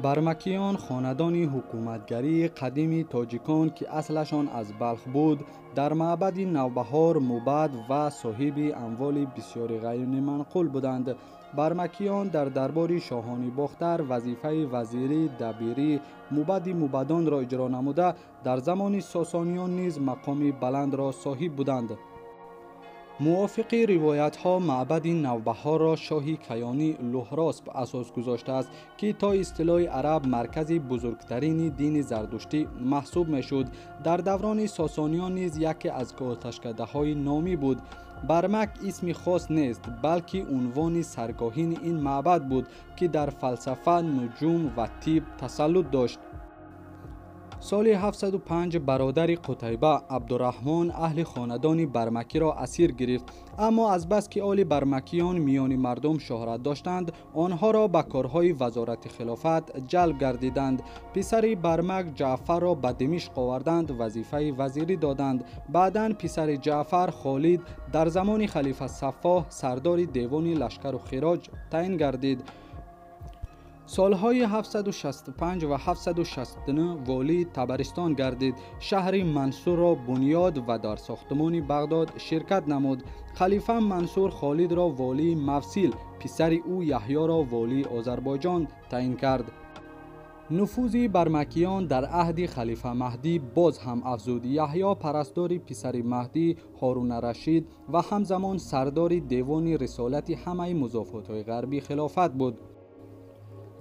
Бармакиён хонадони ҳукуматгарии қадими тоҷикон, ки аслашон аз Балх буд, дар маъбади Навбаҳор мубад ва соҳиби амволи бисёри ғайриманқул буданд. Бармакиён дар дарбори шоҳони Бохтар вазифаи вазирӣ, дабирӣ, мубади мубадонро иҷро намуда, дар замони Сосониён низ мақоми баландро соҳиб буданд. Мувофиқи ривоятҳо, маъбади Навбаҳорро шоҳи Каёнӣ Луҳросп асос гузоштааст, ки то истилои араб маркази бузургтарини дини зардуштӣ маҳсуб мешуд. Дар даврони Сосониён низ яке аз оташкадаҳои номӣ буд. Бармак исми хос нест, балки унвони саркоҳини ин маъбад буд, ки дар фалсафа, нуҷум ва тиб тасаллут дошт. Соли 705 бародари Қутайба Абдураҳмон аҳли хонадони Бармакиро асир гирифт, аммо азбаски оли Бармакиён миёни мардум шӯҳрат доштанд, онҳоро ба корҳои вазорати хилофат ҷалб гардиданд. Писари Бармак Ҷаъфарро ба Димишқ оварданд, вазифаи вазирӣ доданд. Баъдан писари Ҷаъфар Холид дар замони халифа Саффоҳ сардори девони лашкару хироҷ таъин гардид. Солҳои 765 ва 769 волии Табаристон гардид. Шаҳри Мансурро бунёд ва дар сохтмони Бағдод ширкат намуд. Халифа Мансур Холидро волии Мавсил, писари ӯ Яҳёро волии Озарбойҷон таъин кард. Нуфузи бармакиён дар аҳди халифа Маҳдӣ боз ҳам афзуд. Яҳё парастдори писари Маҳдӣ Ҳоруна Рашид ва ҳамзамон сардори девони рисолати ҳамаи музофотҳои ғарбӣ хилофат буд.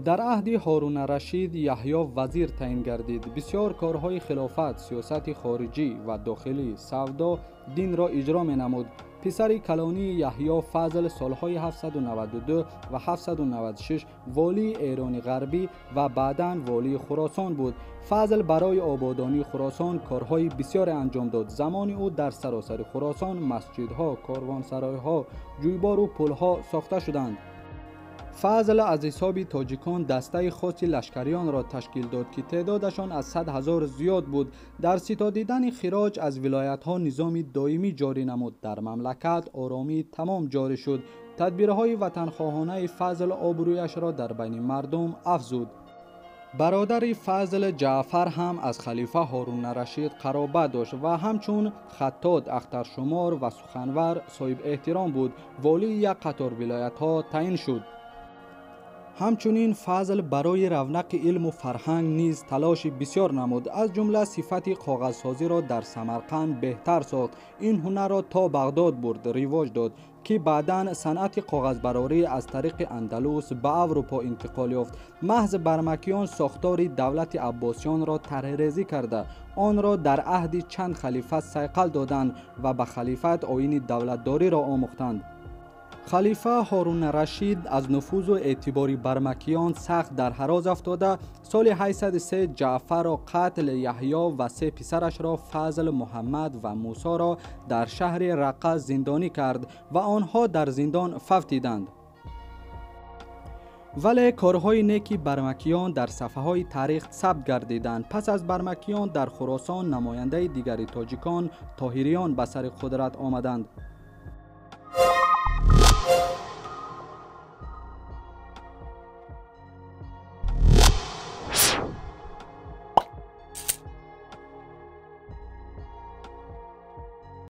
Дар аҳди Ҳоруна Рашид Яҳё вазир таъин гардид. Бисёр корҳои хилофат, сиёсати хориҷӣ ва дохилӣ, савдо, динро иҷро менамуд. Писари калонии Яҳё Фазл солҳои 792 ва 796 волии Эрони ғарбӣ ва баъдан волии Хуросон буд. Фазл барои ободонии Хуросон корҳои бисёре анҷом дод. Замони ӯ дар саросари Хуросон масҷидҳо, корвонсаройҳо, ҷӯйбору пулҳо сохта шуданд. Фазл аз ҳисоби тоҷикон дастаи хоси лашкариёнро ташкил дод, ки теъдодашон аз 100 ҳазор зиёд буд. Дар ситодидани хироҷ аз вилоятҳо низоми доимӣ ҷорӣ намуд. Дар мамлакат оромии тамом ҷорӣ шуд. Тадбирҳои ватанхоҳонаи Фазл обрӯяшро дар байни мардум афзуд. Бародари Фазл Ҷаъфар ҳам аз халифа Ҳоруна Рашид қаробат дошт ва ҳамчун хаттот, ахтаршумор ва суханвар соҳиб эҳтиром буд. Волии як қатор вилоятҳо таъин шуд. Ҳамчунин Фазл барои равнақи илму фарҳанг низ талоши бисёр намуд. Аз ҷумла сифати коғазсозиро дар Самарқанд беҳтар сохт. Ин ҳунарро то Бағдод бурд, ривоҷ дод, ки баъдан санъати коғазбарорӣ аз тариқи Андалус ба Аврупо интиқол ёфт. Маҳз бармакиён сохтори давлати Аббосиёнро тарҳрезӣ карда, онро дар аҳди чанд халифа сайқал доданд ва ба халифат оини давлатдориро омӯхтанд. Халифа Ҳоруна Рашид аз нуфузу эътибори бармакиён сахт дар ҳароз афтода, соли 803 Ҷаъфарро қатл, Яҳё ва се писарашро Фазл, Муҳаммад ва Мусоро дар шаҳри Рақа зиндонӣ кард ва онҳо дар зиндон фавтиданд. Вале корҳои неки бармакиён дар сафҳаҳои таърих сабт гардиданд. Пас аз бармакиён дар Хуросон намояндаи дигари тоҷикон, тоҳириён, ба сари қудрат омаданд.